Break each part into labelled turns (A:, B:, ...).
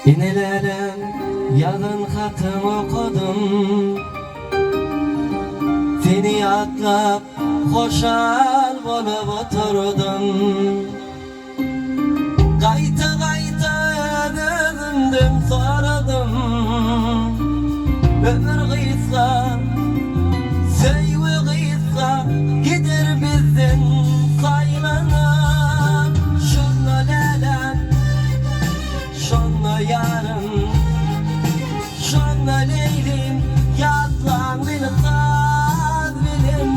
A: Ine läläm, ýazan hatyň okadym. Seni ýatlap, hoşal bolup oturdym. Gaýta-gaýta öz-özümden soradym. Ömür gysga, söýgi gysga, gider bizden saýlanyp. Şonda läläm, şonda ýarym, şonda Leýlim, ýatlaň meni saz bilen.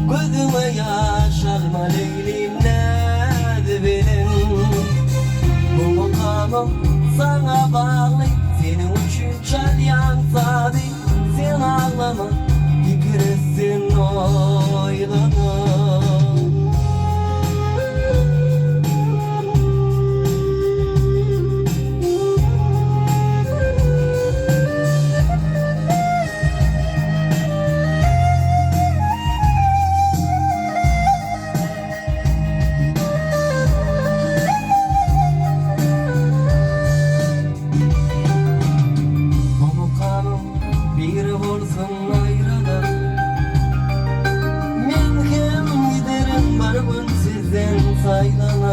A: Gözüňe ýaş alma Leýlim näz bilen. Bu mukamym saňa bagly, seniň üçin çalýan sazy. Sen aglama, pikir et sen oýlanyp. Bu mukamyň biri bolsun aýralyk. Men hem giderin bir gün sizden saýlanyp.